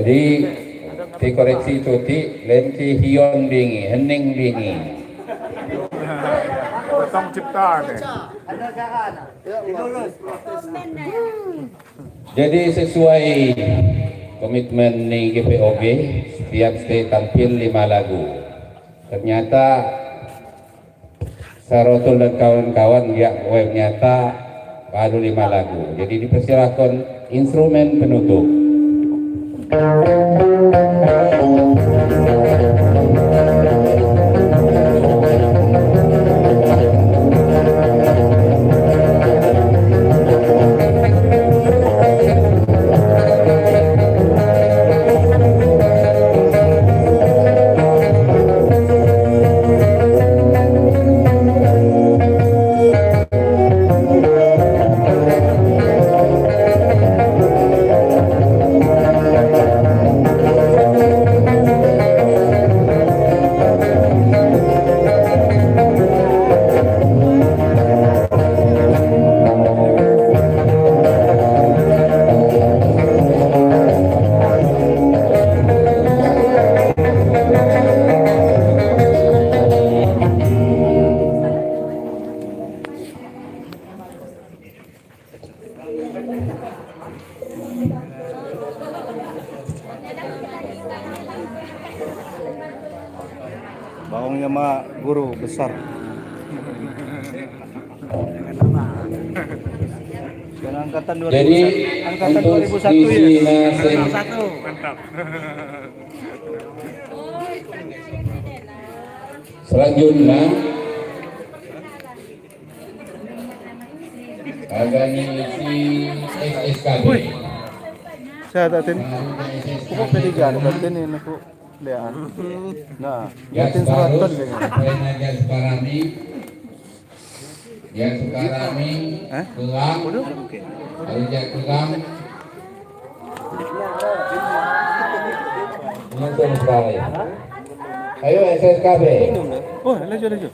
Jadi dikoreksi itu ti lenti hion bingi, hening bingi. Potong cipta nih. Jadi sesuai komitmen nih GPOG, setiap stay tampil 5 lagu. Ternyata Sarotul dan kawan-kawan ya web nyata baru 5 lagu. Jadi dipersilakan instrumen penutup. Bawangnya mah guru besar. Sekarang angkatan 2001. Jadi Angkatan untuk 2001 ya. di sini Mantap. selanjutnya organisasi SSKB. Saya tatin. Pokok P3 tatin ini aku lihat. Nah, Gas yatin Barus, seraton kayaknya. Rena Gas Parami, Gas Sukarami, Hah? Kelang, Arja Kelang, menyusun sekali. Ayo SSKB. Oh, laju laju.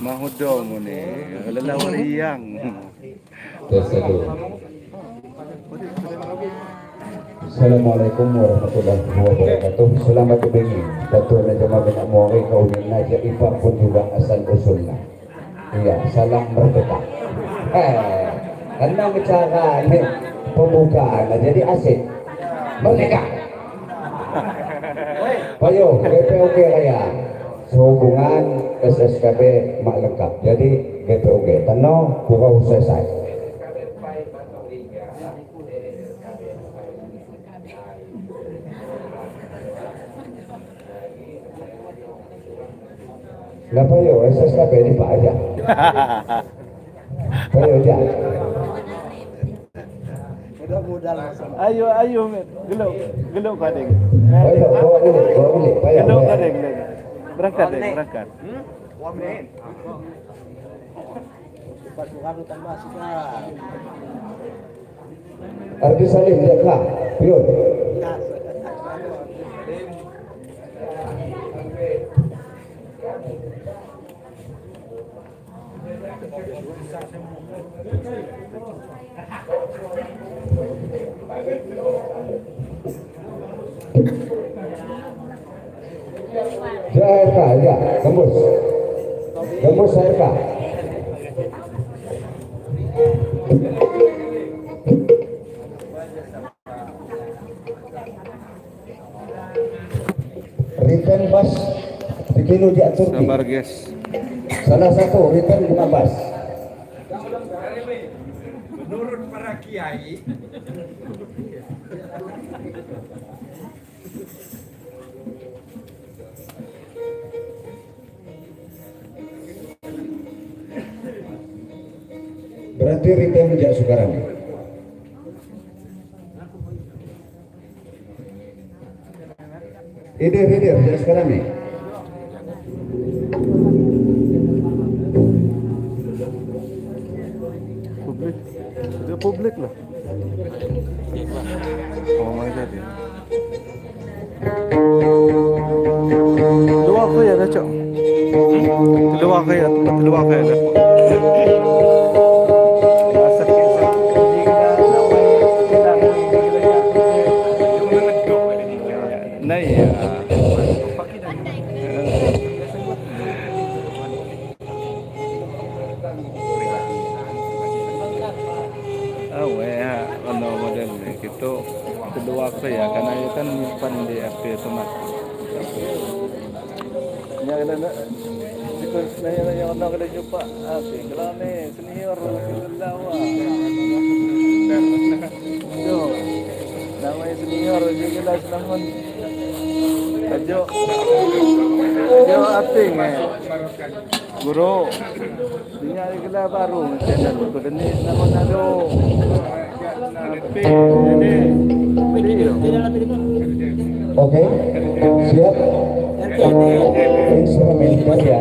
Mau dong nih, lelah riang. Tes satu. Assalamualaikum warahmatullahi wabarakatuh. Selamat pagi. Datuk Najma bin Amwari kaunin Najah Ifa pun juga asal usulnya. Iya, salam merdeka. Karena bicara ini pembukaan, nah, jadi asik. Merdeka. Payo, GPOG raya. Sehubungan SSKB mak lengkap. Jadi GPOG. Tano kurang selesai. Lah payo, SSKB ini Pak aja. Payo aja. Ayo ayo met, geluk geluk kadeng. Payo, bawa dulu, bawa dulu. Payo, Geluk payo. kadeng. Berangkat deng, berangkat. Ardi Salim dia kah? Pion. JRK ya, gembus. Gembus ARK. Return bus bikin di Turki. Sabar guys. Salah satu return 5 bus. Menurut para kiai, Berarti return Jak Sukarami. Idir, idir, Jak Sukarami. Publik. Itu publik lah. Oh my God ya. Luar ke ya dah cok? Keluar ke ya? Tempat keluar ke ya dah? Itu kedua aku ya, karena itu kan nyimpan di HP otomatis. Ya kena itu sebenarnya yang orang kena jumpa apa? Kalau ni senior lawa. Yo, namanya senior dia kena senangun. Ajo, ajo ating eh. Guru, dia kena baru channel. Begini senangun ado. Api, jadi, Oke, siap. Instrumen ya.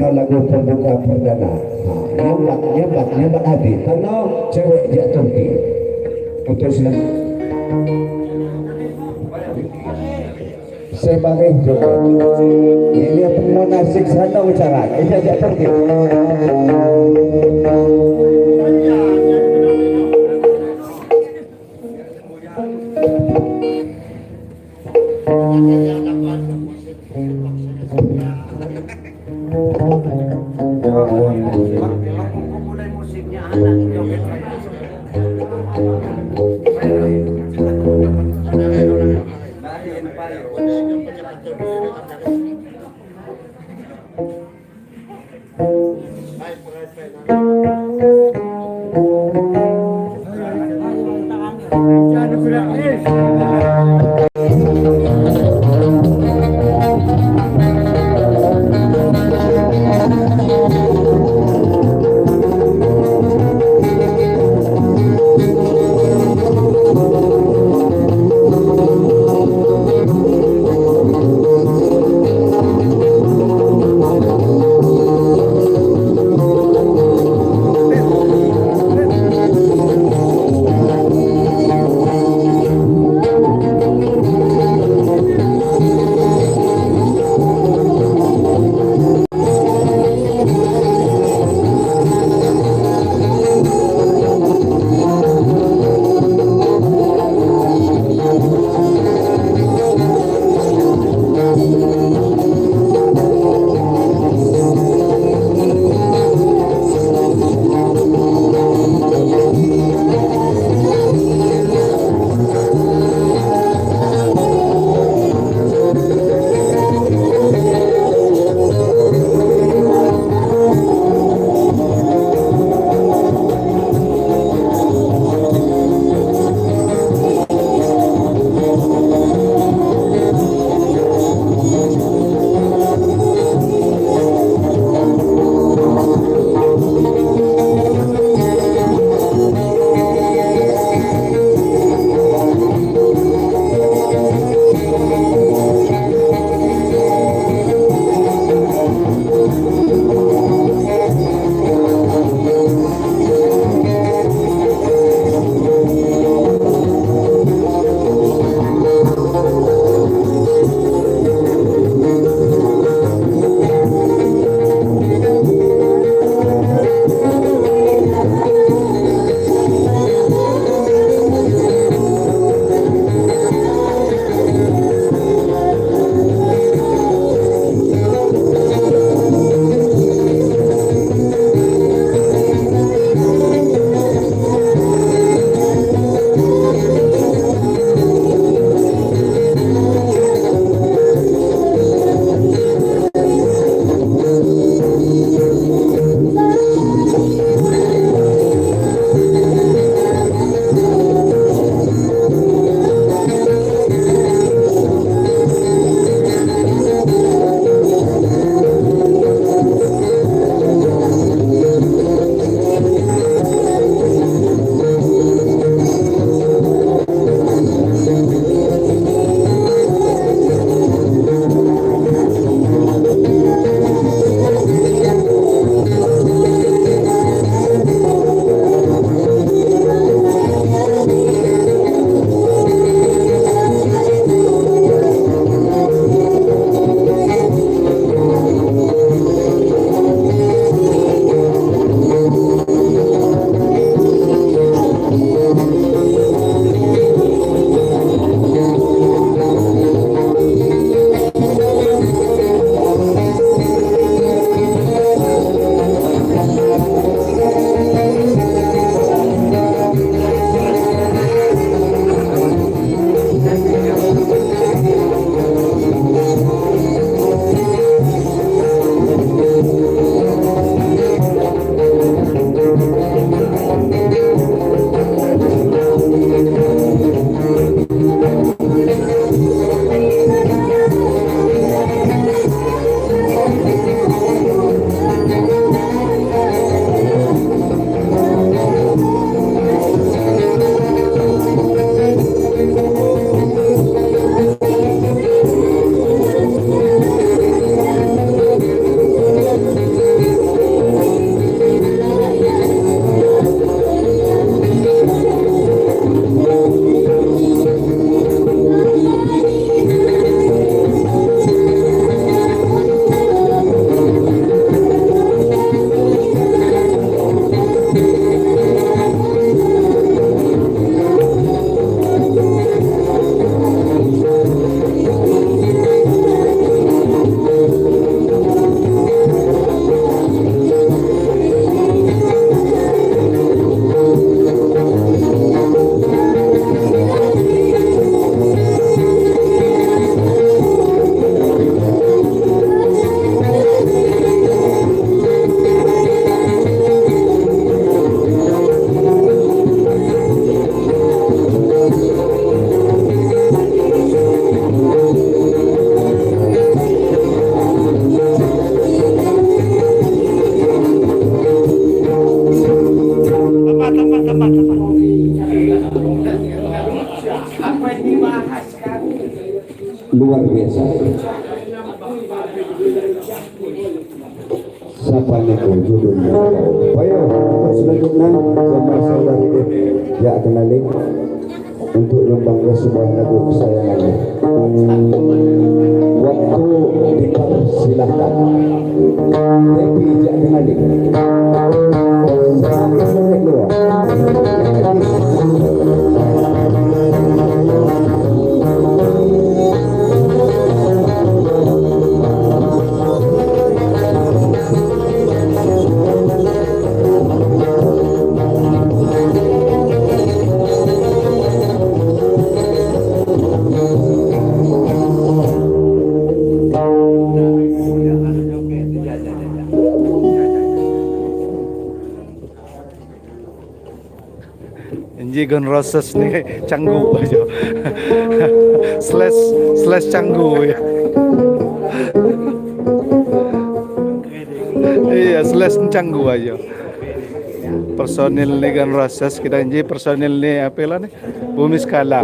Karena lagu pembuka perdana. Nah, nyambat, nyambat, nyambat hati. Karena cewek jak Turki. Putus lah. Sebagai joget. Ini apa munasik sana bicara. Ini jak Turki. Umpan itu judulnya. Bayo, untuk selanjutnya sama saudari ya kenalin untuk nyumbang ke sebuah lagu kesayangannya. Waktu dipersilahkan. Tapi jak kenalin. Selamat luar. Inji Gun Roses nih Canggu aja. Slash slash Canggu ya. Iya, slash Canggu aja. Personil nih Gun Roses kita inji personil nih apa lah nih? Bumi Skala.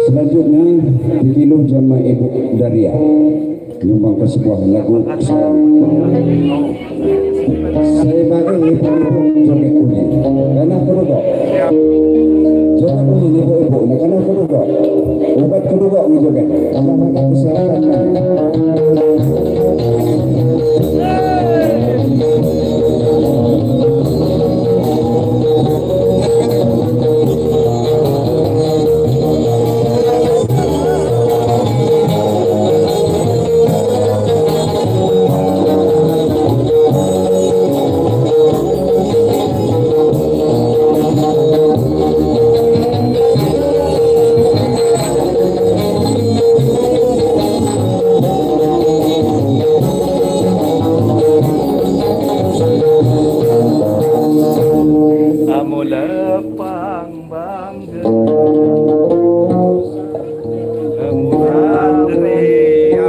Selanjutnya dikiluh jama Ibu Daria nyumbang ke sebuah lagu saya. Saya bagi ibu-ibu joget uni. Karena kedua. Joget uni ibu-ibu, karena kedua. Obat kedua ni joget. Karena bagi kesehatan. Amo lepang bangga. Amo Andrea.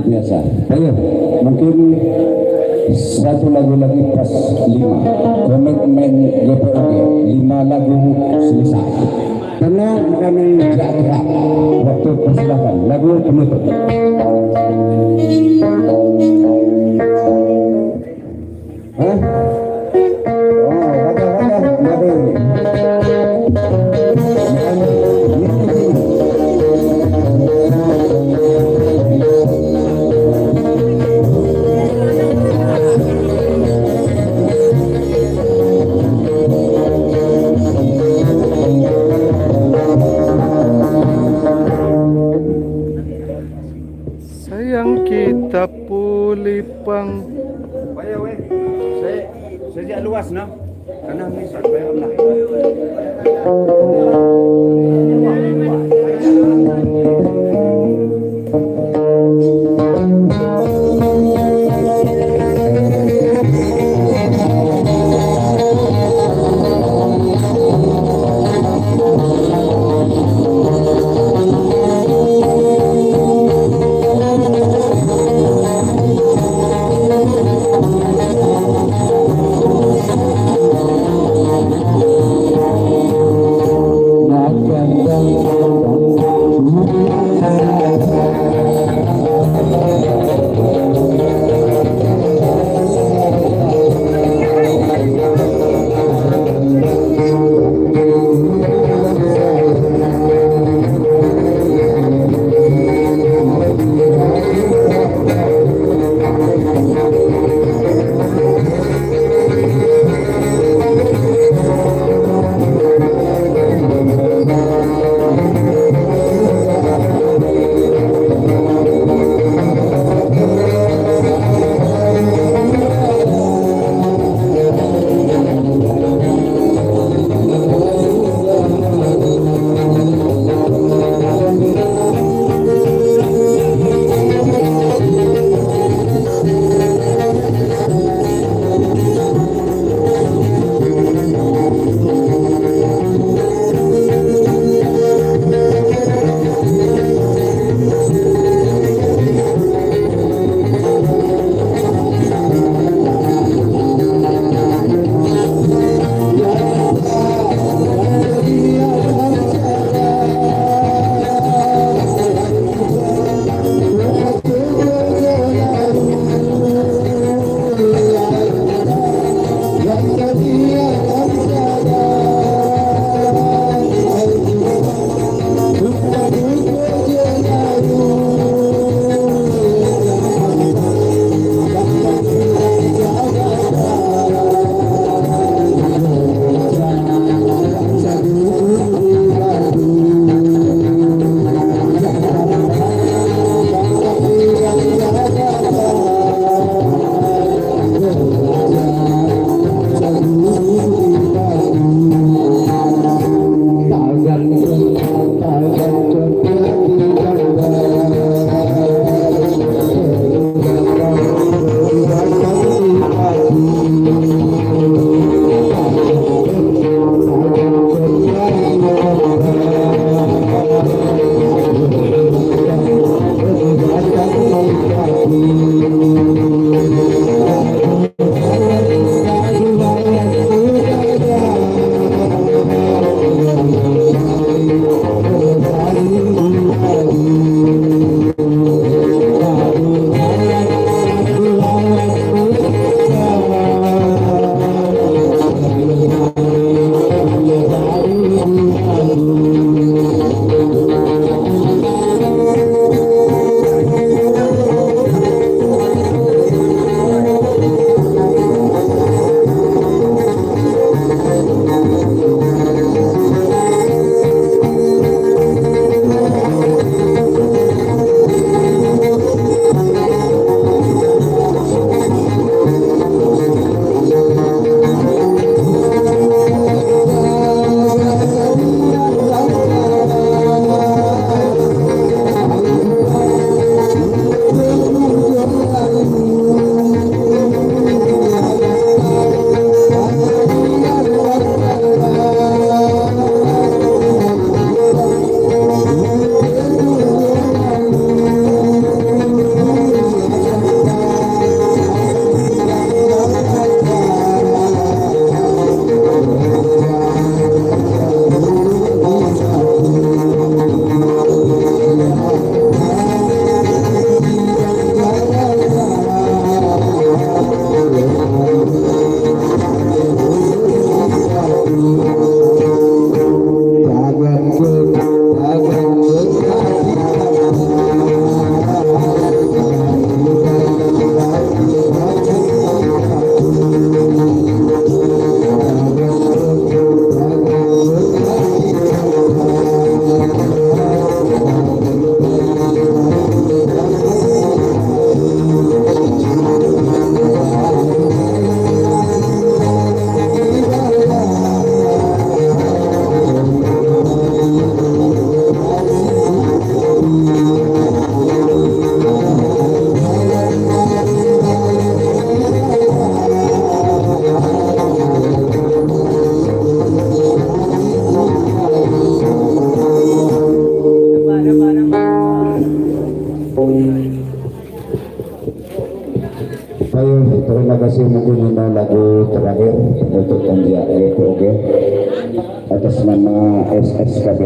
Biasa. Ayo, mungkin satu lagu lagi pas 5. Komitmen GPOG 5 lagu selesai. Karena kami tidak gerak. Waktu persilakan. Lagu penutup. Hah? Bayo we. Saya sejak luas no. Karena misal bayo lah. Baik, terima kasih. Mungkin ini lagu terakhir untuk Tanjia GPOG atas nama SSKB.